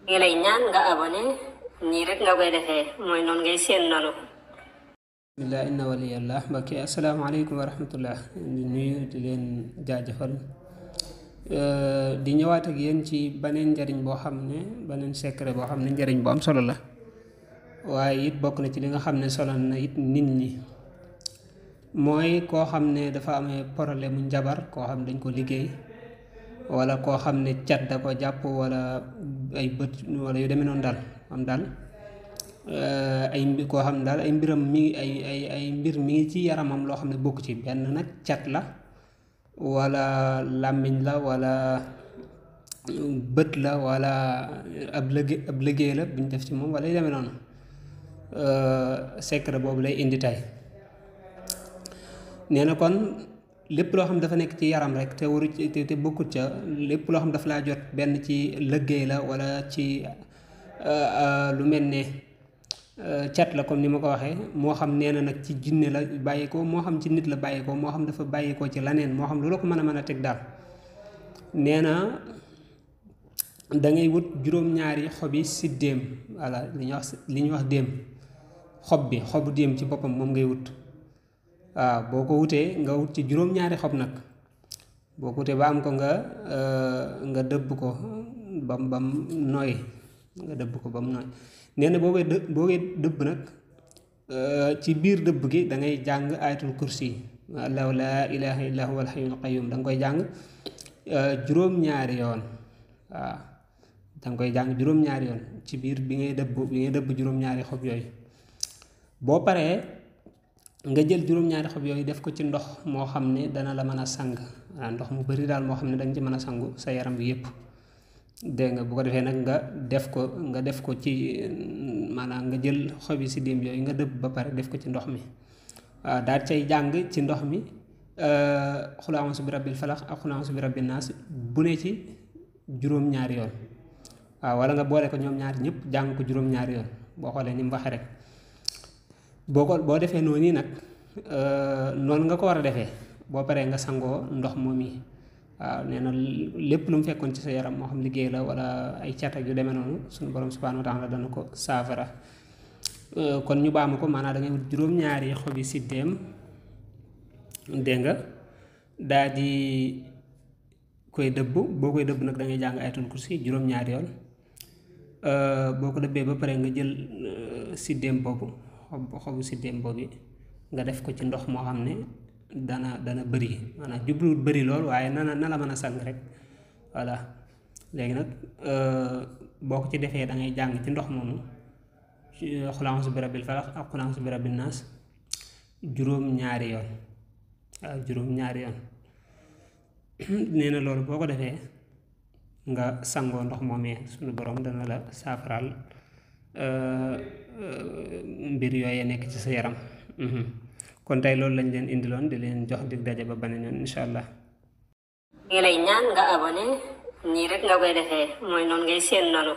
ngi lay ñaan nga abonné nii rek nga koy defee mooy noonu ngay seen noonu. bismillah inna waliyallah mbokki asalaamaaleykum wa rahmatullah di nuyu di leen jaajëfal di ñëwaat ak yéen ci beneen njariñ boo xam ne beneen secret boo xam ne njariñ bu am solo la waaye it bokk na ci li nga xam ne solo na it nit ñi mooy koo xam ne dafa amee problème mu njabar koo xam ne dañ ko liggéey wala koo xam ne cat da ko jàpp wala ay bët wala yu demee noonu daal am daal koo xam ne daal ay mbiram mi ay mbir mi ngi ci yaramam loo xam ne bokk ci benn nag cat la wala làmmiñ la wala bët la wala ab liggéey la bu ñu def ci moom wala yu demee noonu secret boobu lay indi tey nee na kon lépp loo xam dafa nekk ci yaram rek te waru te bokkut ca lépp loo xam dafa laa jot benn ci liggéey la wala ci lu mel ne cat la comme ni ma ko waxee moo xam nee na nag ci jinne la bàyyi ko moo xam ci nit la bàyyi ko moo xam dafa bàyyi ko ci laneen moo xam lu la ko mën a teg daal nee na dangay wut juróom-ñaari xobi siddéem voilà li ñuy wax déem xobu déem ci boppam moom ngay wut waaw boo ko wutee nga wut ci juróom-ñaari xob nag boo ko wutee ba am ko nga dëbb ko bam nooy nga dëbb ko ba mu nooy nee na boo koy dëbb nag ci biir dëbb gi da ngay jàng ayatul kursi allahu laa ilaha illa huwa alhayyul qayyum da nga koy jàng juróom-ñaari yoon waaw da nga koy jàng juróom-ñaari yoon ci biir bi ngay dëbb juróom-ñaari xob yooyu boo paree nga jël juróom-ñaari xob yooyu def ko ci ndox moo xam ne dana la mën a sang waaw ndox mu bari daal moo xam ne danga ci mën a sangu sa yaram bi yépp dégg nga bu ko defee nag nga def ko ci maanaam nga jël xobi si déem yooyu nga dëbb ba pare def ko ci ndox mi waaw daal cay jàng ci ndox mi xul a'uuzu bi rabbil falaq ak xul a'uuzu bi rabbin naas bu ne ci juróom-ñaari yoon waaw wala nga boole ko ñoom ñaari ñëpp jàng ko juróom-ñaari yoon boo xoolee ni mu waxee rek boo defee noonu nii nag noonu nga ko war a defee boo paree nga sangoo ndox moom yi waaw nee na lépp lu mu fekkoon ci sa yaram moo xam liggéey la wala ay cat ak yu demee noonu suñu borom subhaanahu wa taala dana ko saafara kon ñu baamu ko maanaam da ngay wut juróom-ñaari xobi siddéem dégg nga daa di koy dëbb boo koy dëbb nag da ngay jàng ayatul kursi juróom-ñaari yoon boo ko dëbbee ba pare nga jël siddéem boobu xobu siddéem boobu nga def ko ci ndox moo xam ne dana bëri maanaam jubluwut bëri lool waaye na la mën a sang rek voilà léegi nag boo ko ci defee da ngay jàng ci ndox moomu xul a'uuzu bi rabbil falaq ak xul a'uuzu bi rabbin naas juróom-ñaari yoon waaw juróom-ñaari yoon nee na loolu boo ko defee nga sangoo ndox moomee suñu borom dana la saafaraal mbir yooyu nekk ci sa yaram kon tey loolu lañ leen indiloon di leen jox dig daje ba beneen yoon incha allah. ngi lay ñaan nga abonné nii rek nga koy defee mooy noonu ngay seen noonu.